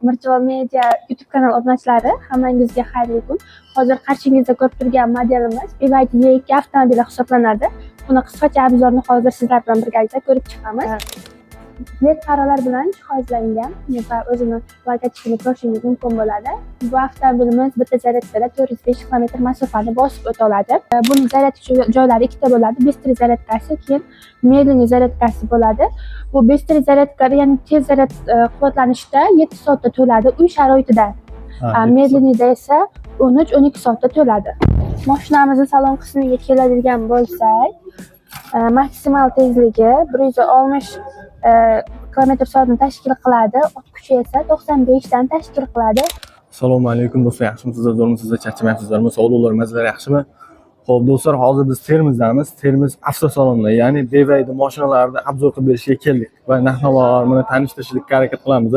Mirjalol Media YouTube kanal obunachilari, hammangizga xayrli kun. Hozir qarshingizda ko'rib turgan modelimiz BYD E2 avtomobili hisoblanadi. Uni qisqacha обзор ni hozir sizlar bilan birgalikda ko'rib chiqamiz. LED faralar bilan jihozlangan va o'zini logotipini ko'rishingiz mumkin bo'ladi. Bu avtomobilimiz bitta zaryadkada 405 km masofani bosib o'ta oladi. Buni zaryadka joylari ikkita bo'ladi. Быстрый zaryadkasi, keyin медленный zaryadkasi bo'ladi. Bu быстрый zaryadkada, ya'ni tez zaryad quvvatlanishda 7 soatda to'ladi uy sharoitida. Медленный da esa 13-12 soatda to'ladi. Mashinamizni salon qismiga keladigan bo'lsak, maksimal tezligi 160 kilometr soatni tashkil qiladi. Ot kuchi esa 95 dan tashkil qiladi. Assalomu alaykum do'stlar, yaxshimisizlar, zo'rmisizlar, charchamayapsizlarmi? Sog'liqlar, mazalar yaxshimi? Xo'p, do'stlar, hozir biz Termizdamiz. Termiz avtosalonida, ya'ni BYD mashinalarni обзор qilib berishga keldik va narx-navolarni tanishtirishga harakat qilamiz.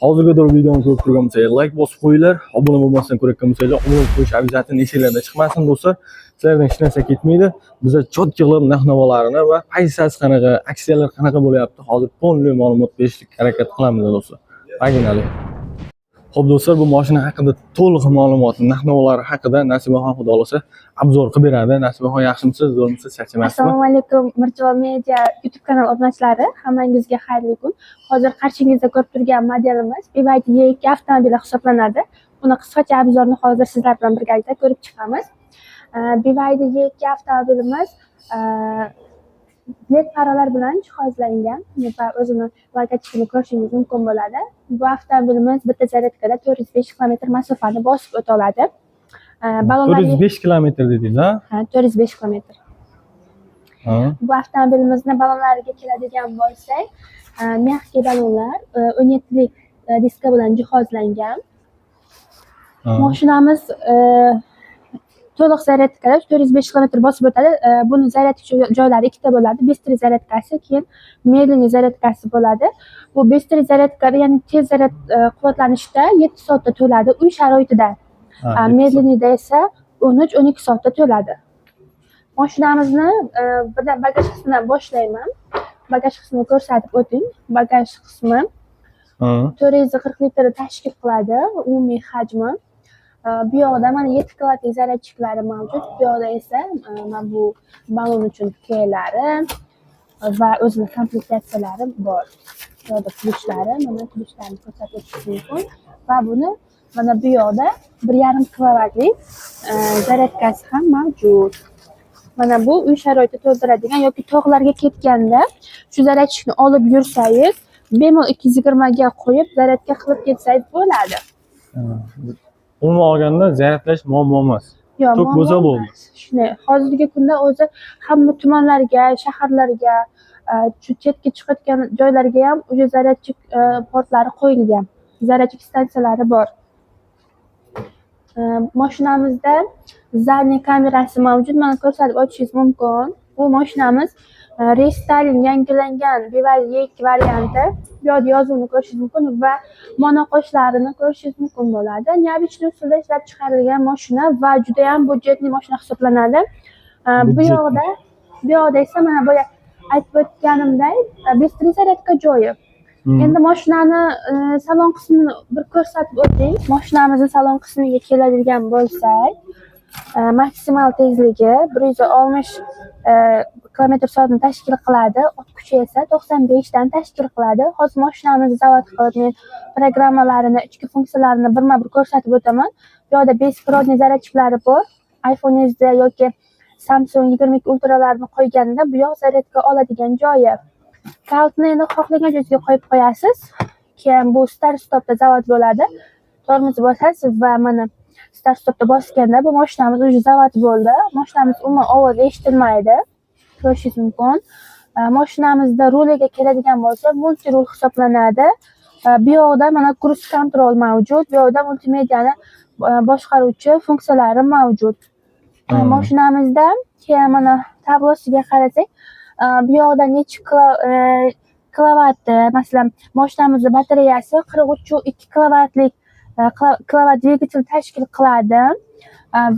Hozirga doğru videoni ko'rib turgan bo'lsanglar, like bosib qo'yinglar, obuna bo'lmasdan ko'rayotgan bo'lsanglar, obuna bo'lib qo'yish обязательно esinglarda chiqmasin do'stlar. Sizlardan hech narsa ketmaydi. Biza четко qilib narx-navolarini va pozitsiyasi qanaqa, aksiyalar qanaqa bo'lyapti, hozir полный ma'lumot berishga harakat qilamiz do'stlar. Погнали. Xo'p do'stlar, bu mashina haqida to'liq ma'lumot, narx-navolari haqida Nasibaxon xudo xohlasa обзор qilib beradi. Nasibaxon, yaxshimisiz, zo'rmisiz, charchamayapsizmi? Assalomu alaykum, Mirjalol Media YouTube kanal obunachilari, hammangizga xayrli kun. Hozir qarshingizda ko'rib turgan modelimiz BYD E2 avtomobili hisoblanadi. Uni qisqacha обзор ni hozir sizlar bilan birgalikda ko'rib chiqamiz. BYD E2 avtomobilimiz LED faralar bilan jihozlangan va o'zini logotipini ko'rishingiz mumkin bo'ladi. Bu avtomobilimiz bitta zaryadkada 405 km masofani bosib o'ta oladi. Ballonlarga 405 kilometr dedingiz, ha? Ha, 405 km. Ha. Bu avtomobilimizni ballonlariga keladigan bo'lsak, мягкий ballonlar, 17lik diska bilan jihozlangan. Mashinamiz to'liq zaryadkada 405 kilometr bosib o'tadi. Buni zaryadka joylari ikkita bo'ladi. Быстрый zaryadkasi, keyin медленный zaryadkasi bo'ladi. Bu быстрый zaryadkada, ya'ni tez zaryad quvvatlanishda 7 soatda to'ladi uy sharoitida. 7 soat. Медленный da esa 13-12 soatda to'ladi. Mashinamizni birdan bagaj qismidan boshlayman. Bagaj qismini ko'rsatib o'ting. Bagaj qismi 440 litr tashkil qiladi umumiy hajmi. Bu yoqda mana 7 kilovatlik zaryadchiklari mavjud. Bu yoqda esa mana bu ballon uchun klari va o'zini komplektatsiyalari bor. Bu yoqda ключ lari, mana ключ larni ko'rsatib o'tish mumkin va buni mana bu yoqda 1,5 kilovatlik zaryadkasi ham mavjud. Mana bu uy sharoiti to'ldiradigan yoki tog'larga ketganda shu zaryadchikni olib yursangiz, bemalol 220 ga qo'yib zaryadka qilib ketsangiz bo'ladi. Ha. Umuman olganda zaryadlash muammo emas. Yo'q, Tok muammo bo'lsa bo'ldi. emas. Shunday. Hozirgi kunda o'zi hamma tumanlarga, shaharlarga, shu chetga chiqayotgan joylarga ham уже zaryadchik portlari qo'yilgan. Zaryadchik stansiyalari bor. Mashinamizda задний kamerasi mavjud. Mana ko'rsatib o'tishingiz mumkin. Bu mashinamiz рестайлинг yangilangan BYD E2 varianti. Bu yoqda yozuvni ko'rishingiz mumkin va monoqoshlarini ko'rishingiz mumkin bo'ladi. Необычный usulda ishlab chiqarilgan mashina va judayam бюджетный mashina hisoblanadi. Bu Бюджетный. yoqda esa mana boya aytib o'tganimdek, быстрый zaryadka joyi. Endi mashinani salon qismini bir ko'rsatib o'ting. Mashinamizni salon qismiga keladigan bo'lsak, maksimal tezligi 160 kilometr soatni tashkil qiladi. Ot kuchi esa 95 dan tashkil qiladi. Hozir mashinamizni zavod qilib, men programmalarini, ichki funksiyalarini birma-bir ko'rsatib o'taman. Bu yoqda беспроводный zaryadchiklari bor. iPhone'ingizda yoki Samsung 22 Ultralarni qo'yganda bu yoq zaryadka oladigan joyi. Kalitni endi xohlagan joyingizga qo'yib qo'yasiz. Keyin bu start stopda zavod bo'ladi. Tormoz bosasiz va mana start stopda bosganda bu mashinamiz уже zavod bo'ldi. Mashinamiz umuman ovoz eshitilmaydi. Ko'rishingiz mumkin. Mashinamizda ruliga keladigan bo'lsa, multi rul hisoblanadi. Bu yoqda mana круиз контроль mavjud. Bu yoqda multimediani boshqaruvchi funksiyalari mavjud. Mashinamizda keyin mana tablosiga qarasak, bu yoqda necha kilovatni, masalan, mashinamizni batareyasi 43,2 kilovatlik kilovat dvigatel tashkil qiladi.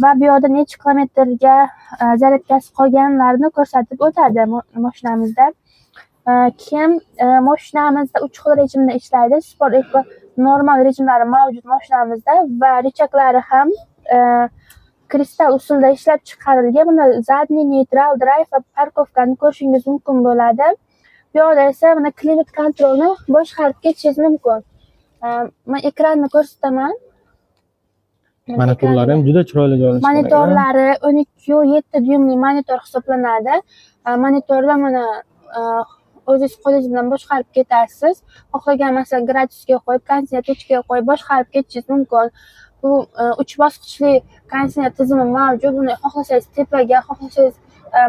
Va bu yoqda necha kilometrga zaryadkasi qolganlarini ko'rsatib o'tadi mashinamizda. Keyin mashinamizda 3 xil rejimda ishlaydi. Sport, Eco. Normal rejimlari mavjud mashinamizda va рычаг lari ham kristal usulda ishlab chiqarilgan. Bunda задний, neytral, drive va парковка ni ko'rishingiz mumkin bo'ladi. Bu yoqda esa mana климат контроль ni boshqarib ketishingiz mumkin. Men ekranni ko'rsataman. Mana Monitorlari ham juda chiroyli joylashgan ekan. Monitorlari 12,7 dyumli monitor hisoblanadi. Monitorda mana o'zingiz qo'lingiz bilan boshqarib ketasiz. Xohlagan, masalan, gradusga qo'yib, konditsioner pechkaga qo'yib boshqarib ketishingiz mumkin. Bu uch bosqichli konditsioner tizimi mavjud. Buni xohlasangiz tepaga, xohlasangiz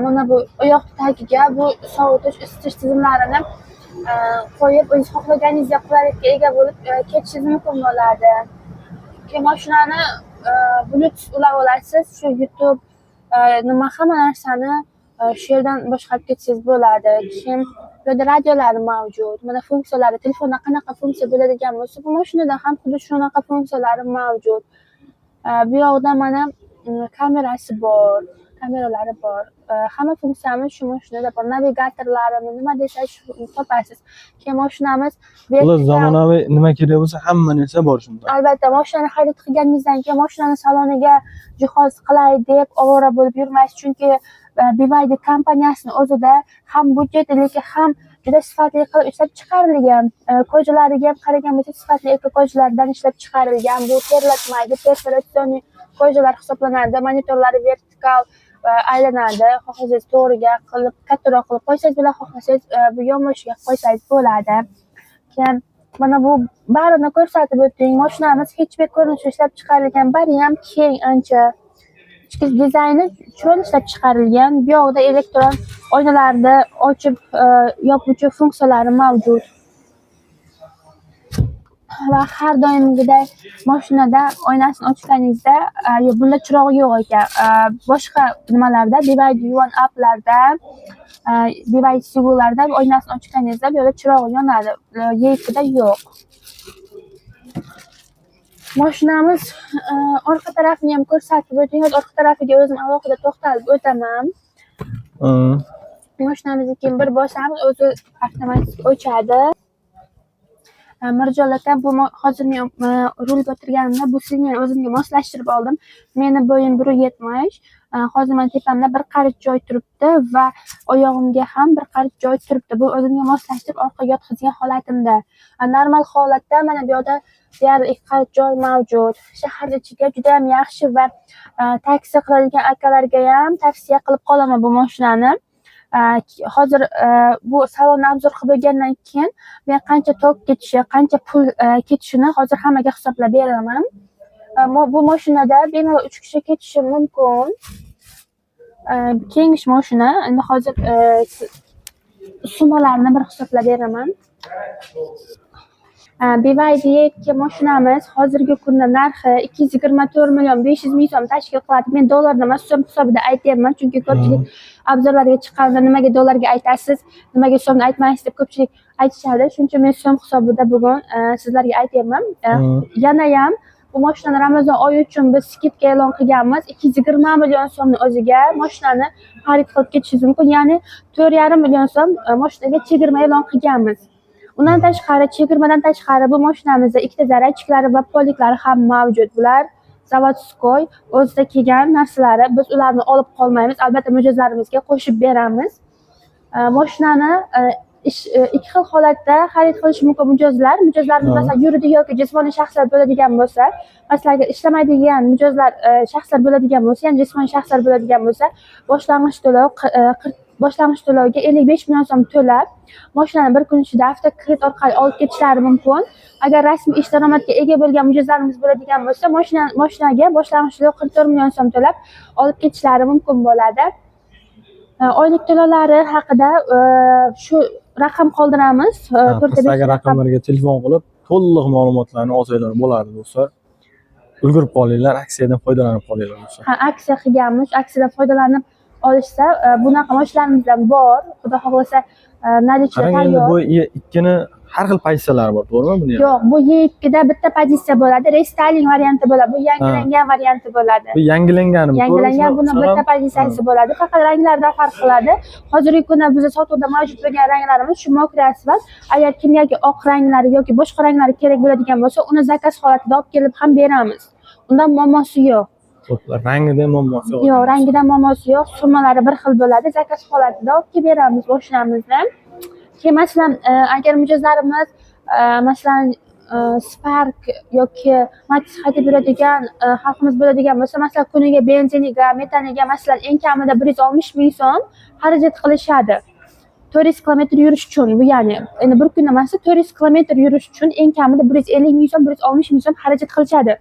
mana bu oyoq tagiga bu sovutish, isitish tizimlarini qo'yib, o'zingiz xohlaganingizdek qulaylikka ega bo'lib ketishingiz mumkin bo'ladi. Keyin mashinani Bluetooth ulab olasiz. Shu YouTube, nima, hamma narsani shu yerdan boshqarib ketsangiz bo'ladi. Keyin bu yerda radiolari mavjud. Mana funksiyalari, telefonda qanaqa funksiya bo'ladigan bo'lsa, bu mashinada ham xuddi shunaqa funksiyalari mavjud. Bu yoqda mana kamerasi bor, kameralari bor. Hamma funksiyamiz shu mashinada bor. Navigatorlarimi, nima desangiz shu topasiz. Keyin mashinamiz Xullas, vertikal. zamonaviy nima kerak bo'lsa, hamma narsa bor shunda. Albatta, mashinani xarid qilganingizdan keyin mashinani saloniga jihoz qilay deb ovora bo'lib yurmaysiz, chunki BYD kompaniyasini o'zida ham byudjetli, lekin ham juda sifatli qilib ishlab chiqarilgan. Кожа lariga ham qaragan bo'lsak, sifatli эко кожа lardan ishlab chiqarilgan. Bu terlatmaydi, перфорационный кожа lar hisoblanadi. Monitorlari vertikal aylanadi. Xohlasangiz to'g'riga qilib, kattaroq qilib qo'ysangiz bo'ladi, xohlasangiz bu yonboshiga qo'ysangiz bo'ladi. Keyin mana bu barini ko'rsatib o'ting. Mashinamiz хэтчбек ko'rinishida ishlab chiqarilgan, bari ham keng ancha. Ichki dizayni chiroyli ishlab chiqarilgan. Bu yoqda elektron oynalarni ochib yopuvchi funksiyalari mavjud. Va har doimgidek mashinada oynasini ochganingizda, yo'q, bunda chirog'i yo'q ekan. Boshqa nimalarda, BYD Yuan Up'larda, BYD Seagull'larda oynasini ochganingizda bu yerda chirog'i yonadi. E2da yo'q. Mashinamiz orqa tarafini ham ko'rsatib o'ting. Hozir orqa tarafiga o'zim alohida to'xtalib o'taman. Mashinamizni keyin bir bosamiz, o'zi avtomatik o'chadi. Mirjalol aka, bu hozir men rulga o'tirganimda bu signalni o'zimga moslashtirib oldim. Meni bo'yim 1,70. Hozir mani tepamda bir qarich joy turibdi va oyog'imga ham bir qarich joy turibdi. Bu o'zimga moslashtirib orqaga yotqizgan holatimda. Normal holatda mana bu yoqda deyarli 2 qarich joy mavjud. Shahar ichiga juda ham yaxshi va taksi qiladigan akalarga ham tavsiya qilib qolaman bu mashinani. Hozir bu salonni обзор qilib bo'lgandan keyin men qancha tok ketishi, qancha pul ketishini hozir hammaga hisoblab beraman. Bu mashinada bemalol 3 kishi ketishi mumkin. Kengish mashina. Endi hozir summalarni bir hisoblab beraman. BYD E2 mashinamiz hozirgi kunda narxi 224 million 500 ming so'm tashkil qiladi. Men dollarda emas, so'm hisobida aytyapman, chunki ko'pchilik обзор larga chiqqanda nimaga dollarga aytasiz, nimaga so'mni aytmaysiz deb ko'pchilik aytishadi. Shuning uchun men so'm hisobida bugun sizlarga aytyapman. Yanayam bu mashinani Ramazon oyi uchun biz скидка e'lon qilganmiz. 220 million so'mni o'ziga mashinani xarid qilib ketishingiz mumkin. Ya'ni 4,5 million so'm mashinaga chegirma e'lon qilganmiz. Undan tashqari, chegirmadan tashqari bu mashinamizda ikkita зарядчик lari va полик lari ham mavjud. Bular заводской o'zida kelgan narsalari. Biz ularni olib qolmaymiz. Albatta mijozlarimizga qo'shib beramiz. Mashinani ish ikki xil holatda xarid qilishi mumkin mijozlar. Mijozlarimiz masalan yuridik yoki jismoniy shaxslar bo'ladigan bo'lsa, masalan agar ishlamaydigan mijozlar, shaxslar bo'ladigan bo'lsa, ya'ni jismoniy shaxslar bo'ladigan bo'lsa, boshlang'ich to'lovga 55 million so'm to'lab, mashinani bir kun ichida avtokredit orqali olib ketishlari mumkin. Agar rasmiy ish daromadga ega bo'lgan mijozlarimiz bo'ladigan bo'lsa, mashinaga boshlang'ich to'lov 44 million so'm to'lab olib ketishlari mumkin bo'ladi. Oylik to'lovlari haqida shu raqam qoldiramiz. To'rtta besh Pastdagi raqam. raqamlarga telefon qilib, to'liq ma'lumotlarni olsanglar bo'ladi, do'stlar. Ulgurib qolinglar, aksiyadan foydalanib qolinglar, do'stlar. Ha, aksiya qilganmiz. Aksiyadan foydalanib olishsa, bunaqa mashinalarimizdan bor. Xudo xohlasa, наличие Qarang, endi tayyor. bu E2ni Har xil pozitsiyalar bor, to'g'rimi buni ham? Yo'q, bu E2 da bitta pozitsiya bo'ladi, рестайлинг varianti bo'ladi. Bu yangilangan varianti bo'ladi. Bu yangilanganimi? Yangilangan, to'g'rimi? buni bitta pozitsiyasi bo'ladi. Faqat ranglardan farq qiladi. Hozirgi kunda bizda sotuvda mavjud bo'lgan ranglarimiz shu мокрый asfalt. Agar kimgaki oq ranglari yoki boshqa ranglari kerak bo'ladigan bo'lsa, uni заказ holatida olib kelib ham beramiz. Undan muammosi yo'q. Xo'p, rangida muammosi yo'q. Yo'q, rangida muammosi yo'q. Summalari bir xil bo'ladi. Заказ holatida olib kelib beramiz mashinamizni. Keyin, masalan, agar mijozlarimiz, masalan, Spark yoki Matiz haydab yuradigan xalqimiz bo'ladigan bo'lsa, masalan, kuniga benziniga, metaniga, masalan, eng kamida 160 000 so'm xarajat qilishadi. 400 kilometr yurish uchun bu, ya'ni endi bir kunda emas, 400 kilometr yurish uchun eng kamida 150 000 so'm, 160 000 so'm xarajat qilishadi.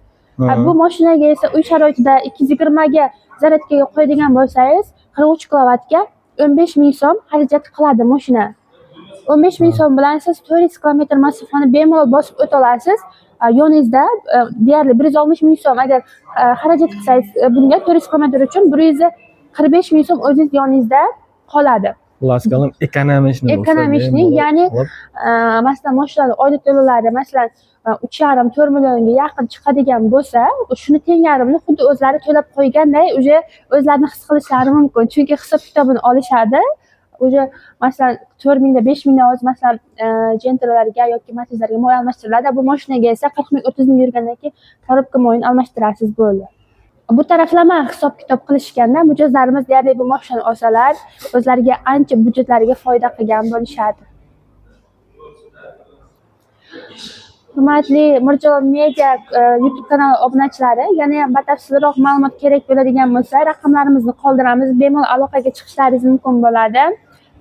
Bu mashinaga esa uy sharoitida 220 ga зарядка ga qo'yadigan bo'lsangiz, 43 kilovatga 15 000 so'm xarajat qiladi mashina. 15 000 so'm bilan siz 400 kilometr masofani bemalol bosib o'ta olasiz. Yoningizda deyarli 160 000 so'm agar xarajat qilsangiz, bunga 400 kilometr uchun 145 000 so'm o'zingiz yoningizda qoladi. Xullas kalom, экономичный bo'lsa, Экономичный, bemalol ya'ni olib, masalan, mashinalar oylik to'lovlari, masalan, 3,5-4 millionga yaqin chiqadigan bo'lsa, shuni teng yarmini xuddi o'zlari to'lab qo'yganday уже o'zlarini his qilishlari mumkin, chunki hisob kitobini olishadi уже. Masalan, 4 mingda, 5 mingdan hozir, masalan, Gentralarga yoki Matizlarga moy almashtiriladi. Bu mashinaga esa 40 ming, 30 ming yurgandan keyin коробка moyini almashtirasiz, bo'ldi. Bu taraflama hisob kitob qilishganda mijozlarimiz deyarli bu mashinani olsalar, o'zlariga ancha byudjetlariga foyda qilgan bo'lishadi. Hurmatli Mirjalol Media YouTube kanali obunachilari, yana ham batafsilroq ma'lumot kerak bo'ladigan bo'lsa, raqamlarimizni qoldiramiz, bemalol aloqaga chiqishlaringiz mumkin bo'ladi.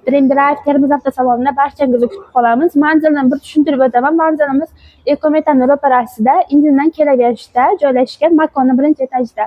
Dream Drive Termiz avtosalonida barchangizni kutib qolamiz. Manzilni bir tushuntirib o'taman. Manzilimiz Ekometani ro'parasida, Indindan kelaverishda joylashgan, makonni birinchi etajida.